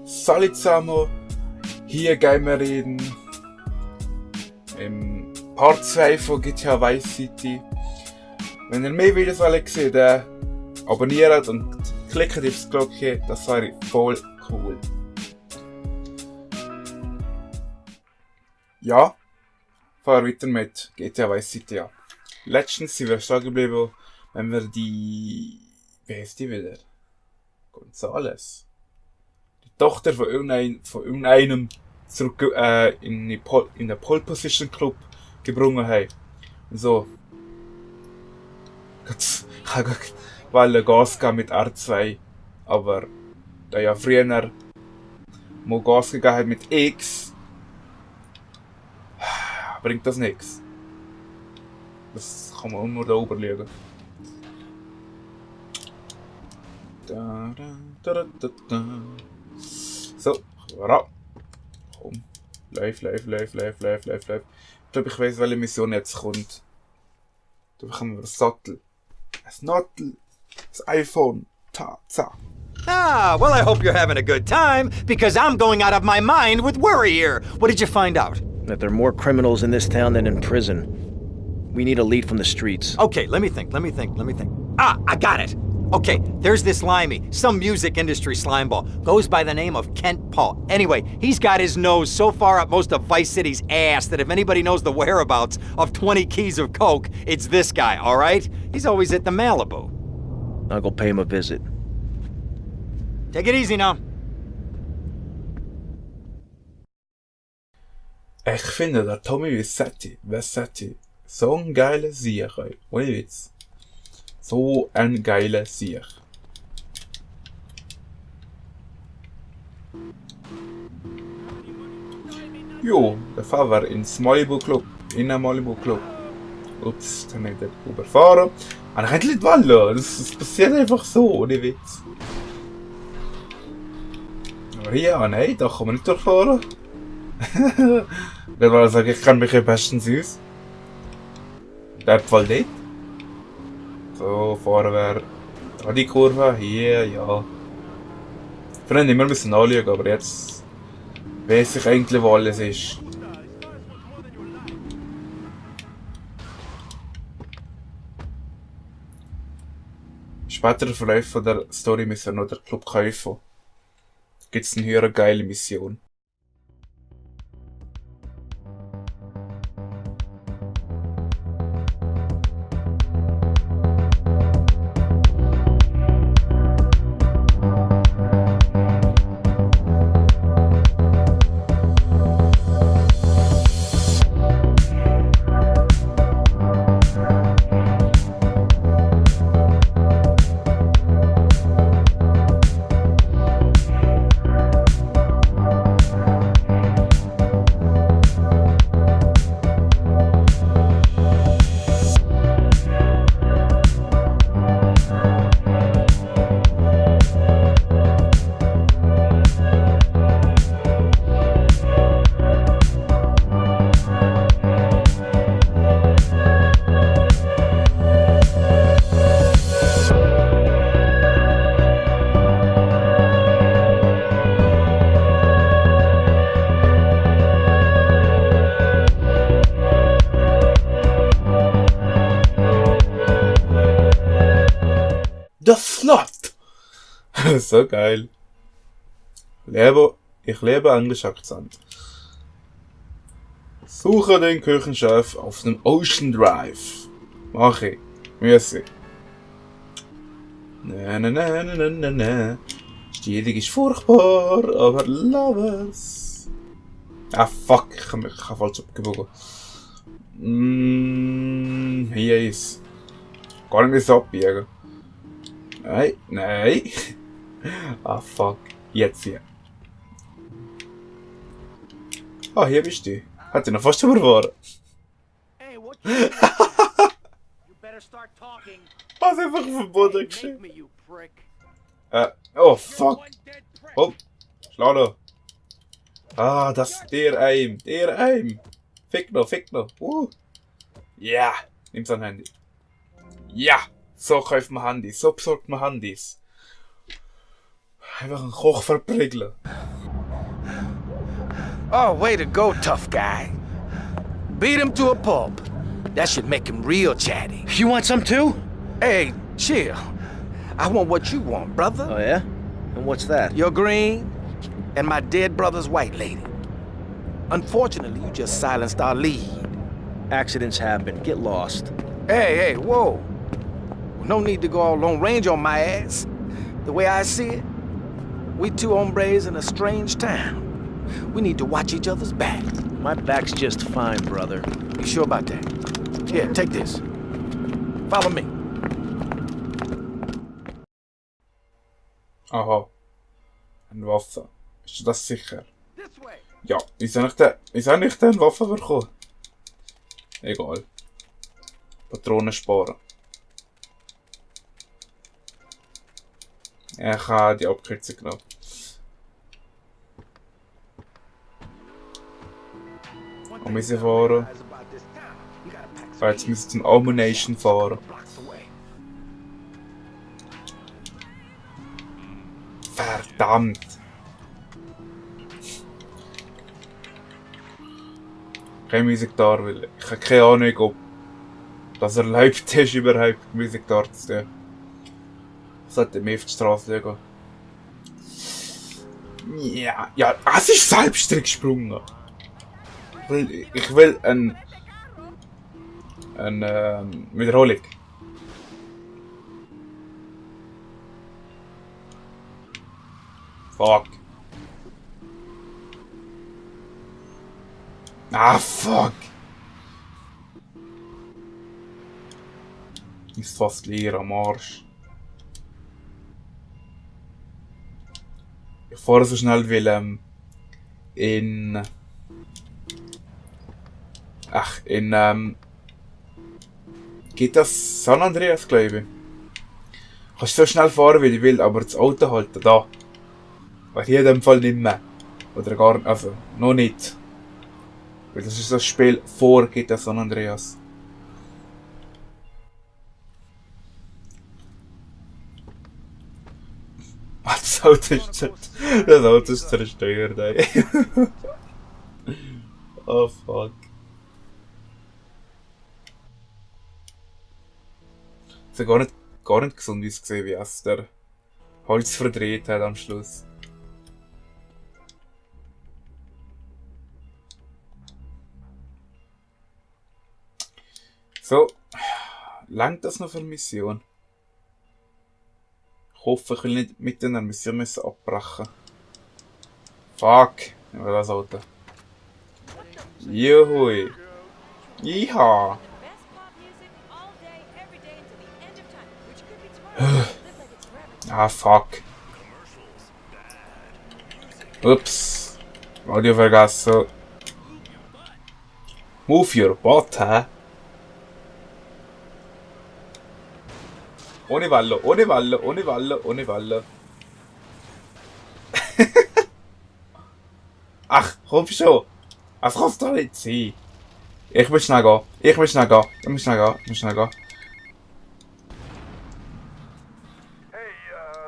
Salut zusammen, hier gehen wir in im Part 2 von GTA Vice City. Wenn ihr mehr Videos sehen wollt, abonniert und klickt aufs Glöckchen, das wäre voll cool. Ja, fahren weiter mit GTA Vice City an. Letztens sind wir stehen geblieben, wenn wir die... Wie heisst die wieder? Gonzales. Die Tochter von irgendeinem zurück in den Pole Position Club gebrungen haben. Und so. Ich wollte Gas geben mit R2. Aber da ja früher mal Gas gegeben hat mit X, bringt das nichts. Das kann man nur da oben liegen. So, ra. Komm. Läuft. Ich glaube, ich weiss, welche Mission jetzt kommt. Da bekommen wir ein Sattel. Ein Nattel. Das iPhone. Ta. Ah, well, I hope you're having a good time, because I'm going out of my mind with worry here. What did you find out? That there are more criminals in this town than in prison. We need a lead from the streets. Okay, let me think. Ah, I got it! Okay, there's this Limey, some music industry slimeball. Goes by the name of Kent Paul. Anyway, he's got his nose so far up most of Vice City's ass that if anybody knows the whereabouts of 20 keys of coke, it's this guy, alright? He's always at the Malibu. I'll go pay him a visit. Take it easy now. Ich finde, der Tommy Vercetti, so ein geiler Sieg, ey. Ohne Witz. So ein geiler Sieg. Jo, der fahren wir ins Malibu Club. In den Malibu Club. Ups, dann habe ich dort überfahren. Aber ich hätte nicht wollen. Das passiert einfach so, ohne Witz. Aber hier, nein, da kann man nicht durchfahren. Dann war sagen, ich kann mich ja bestens aus. Der Fall nicht. So, fahren wir an die Kurve, hier, ja. Früher immer müssen anschauen, aber jetzt weiss ich eigentlich, wo alles ist. Im späteren Verlauf von der Story müssen wir noch den Club kaufen. Da gibt's eine höhere geile Mission. Das Slot! So geil. Ich lebe Englisch Akzent. Suche den Küchenchef auf dem Ocean Drive. Mach ich. Müsse. Na. Stiedig ist furchtbar, aber love es. Ah fuck, ich habe falsch abgebogen. Hier ist. Gar nicht mehr so abbiegen. Nein. Ah fuck. Jetzt hier. Ah, hier bist du. Hat ihn noch fast überfahren. Was einfach auf den Boden geschrieben. Oh fuck. Oh, schlau noch. Ah, das der Aim. Fick noch. Ja, nimm sein Handy. Ja. So kauft man Handys, so besorgt man Handys. Einfach einen Koch verprügeln. Oh, way to go, tough guy. Beat him to a pulp. That should make him real chatty. You want some too? Hey, chill. I want what you want, brother. Oh, yeah? And what's that? Your green and my dead brother's white lady. Unfortunately, you just silenced our lead. Accidents happen. Get lost. Hey, whoa. No need to go all Lone Ranger on my ass. The way I see it, we two hombres in a strange town. We need to watch each other's back. My back's just fine, brother. You sure about that? Here, take this. Follow me. Aha. Eine Waffe. Ist das sicher? This way. Ja, wieso habe ich denn eine Waffe bekommen? Egal. Patronen sparen. Ich habe die Abkürzung genommen. Und wir sind fahren. Jetzt müssen wir zum Ammunition fahren. Verdammt! Keine Musik da, weil ich habe keine Ahnung, ob das erlaubt ist, überhaupt Musik da zu tun. Ich sollte mehr auf die Straße schauen. Ja, es ist selbst gesprungen. Ich will eine Wiederholung. Fuck. Ah, fuck. Ist fast leer am Arsch. Ich fahre so schnell, weil geht das San Andreas, glaube ich. Kannst so schnell fahren, wie ich will, aber das Auto halten da. Aber hier in dem Fall nicht mehr. Oder gar nicht, also noch nicht. Weil das ist das Spiel vor GTA San Andreas. Das Auto ist zerstört, ey. Oh fuck. Es ist gar nicht gesund, wie es gesehen, wie es der Holz verdreht hat am Schluss. So, langt das noch für eine Mission? Ich hoffe, ich will nicht mit einer Mission müssen abbrechen. Fuck, ich will das Auto. Juhui. Jiha. Ah, fuck. Ups. Radio vergessen. Move your butt, hä? Ohne Walle. Ach, komm schon. Es kann doch nicht sein. Ich muss schnell gehen. Hey,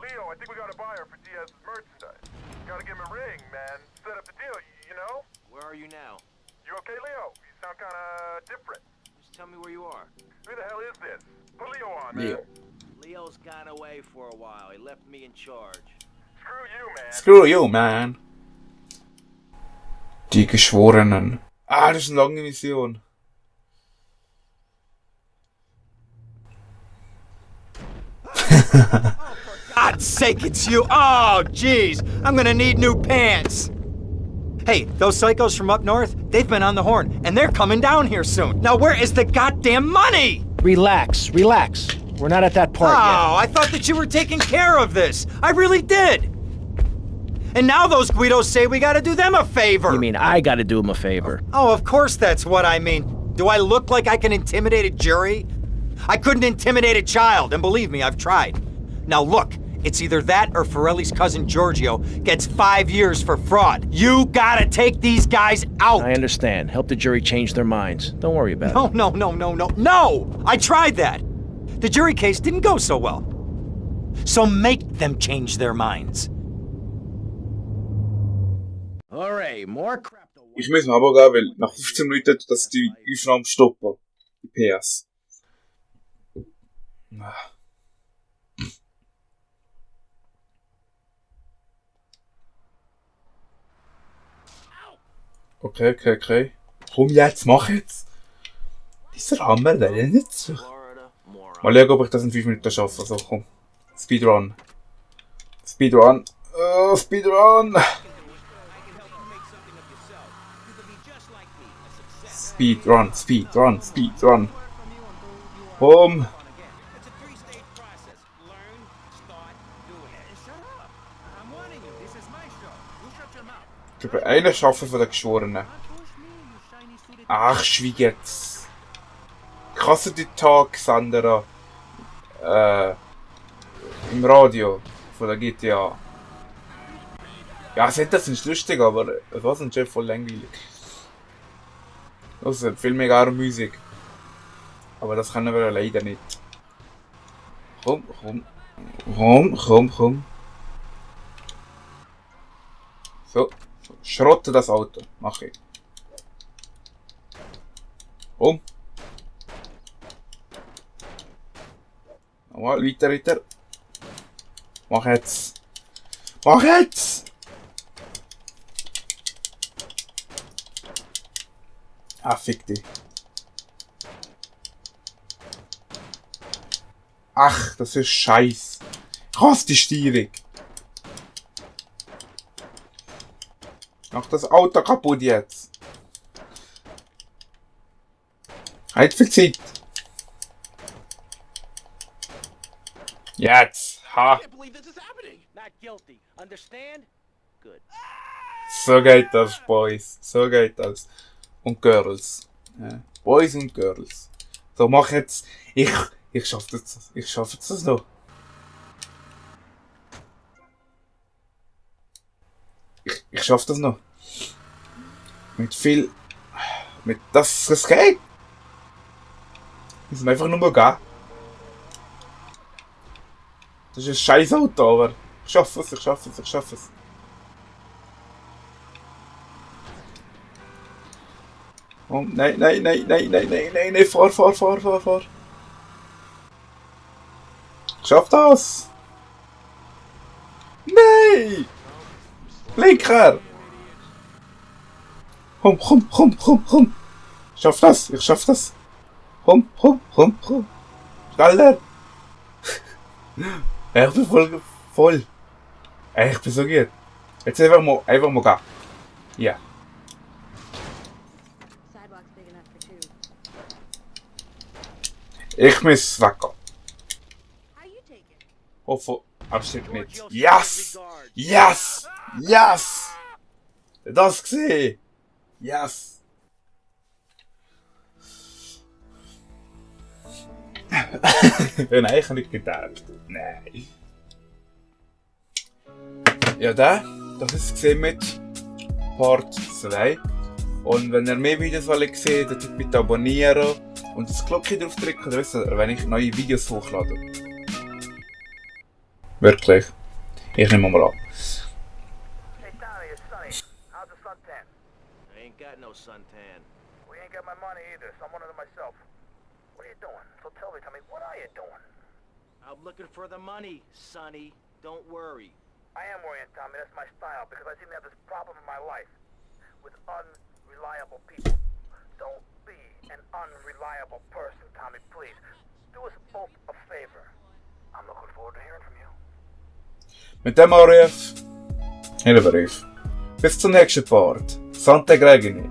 Leo, I think we got a buyer for Diaz's merchandise. Gotta give him a ring, man. Set up the deal, you know? Where are you now? You okay, Leo? You sound kinda different. Just tell me where you are. Who the hell is this? Put Leo on, man. Leo. Leo's gone away for a while. He left me in charge. Screw you, man. Die Geschworenen. Ah, das ist eine lange Mission. God's sake, it's you! Oh, jeez! I'm gonna need new pants! Hey, those psychos from up north, they've been on the horn, and they're coming down here soon. Now where is the goddamn money? Relax. We're not at that part Oh, I thought that you were taking care of this. I really did. And now those Guidos say we gotta do them a favor. yet. You mean I gotta do him a favor? Oh, of course that's what I mean. Do I look like I can intimidate a jury? I couldn't intimidate a child, and believe me, I've tried. Now look, it's either that or Forelli's cousin Giorgio gets 5 years for fraud. You gotta take these guys out! I understand. Help the jury change their minds. Don't worry about it. No! I tried that! The jury case didn't go so well. So make them change their minds. All right, more crap. Ich muss mir aber gehen, weil nach 15 Minuten tut das die Aufnahme stoppen. Die PS. Okay. Komm jetzt, mach jetzt! Dieser Hammer will nicht zu. Mal schauen, ob ich das in 5 Minuten schaffe. Also komm. Speedrun. Speedrun. Speedrun! Speedrun. Komm! Ich habe einen schaffen von den Geschworenen. Ach, schweig jetzt. Kannst du die Tag, Sandra? Im Radio von der GTA. Ja, das ist lustig, aber es war ein Chef voll langweilig. Also, viel mehr Musik. Aber das können wir leider nicht. Komm. So, schrotte das Auto. Mach ich. Komm. Nochmal, weiter. Mach jetzt. Ah, fick dich. Ach, das ist Scheiß. Ich hasse die Steuerung. Mach das Auto kaputt jetzt. Halt viel Zeit. Jetzt. Ha. So geht das, Boys. So geht das. Und Girls. Ja. Boys und Girls. So, mach jetzt. Ich schaff das. Ich schaff das noch. Ich schaff das noch. Mit das geht. Wir müssen einfach nur gehen. Das ist ein scheiß Auto, aber ich schaffe es. Oh, nein, fahr. Ich schaff das. Nein! Blinker! Komm. Ich schaff das. Komm. Schneller! Ja, ich bin voll. Ich bin so gut. Jetzt einfach mal gehen. Ja. Ich muss weggehen. Hoffe, absolut nicht. Yes! Das gesehen! Yes! Nein, ich habe nicht gedacht. Nein. Ja, das ist gesehen mit Part 2. Und wenn ihr mehr Videos sehen wollt, dann bitte abonnieren und das Glöckchen drauf drücken, dann wisst ihr, wenn ich neue Videos hochlade. Wirklich. Ich nehme mal an. Hey Tommy, it's Sonny. How's the suntan? I ain't got no suntan. We ain't got my money either, so I'm one of them myself. What are you doing? So tell me, Tommy, what are you doing? I'm looking for the money, Sonny. Don't worry. I am worrying, Tommy. That's my style because I seem to have this problem in my life with unreliable people. Don't be an unreliable person, Tommy, please. Do us both a favor. I'm looking forward to hearing from you. Mit dem Brief. Bis zum nächsten Part. Sante Gregini.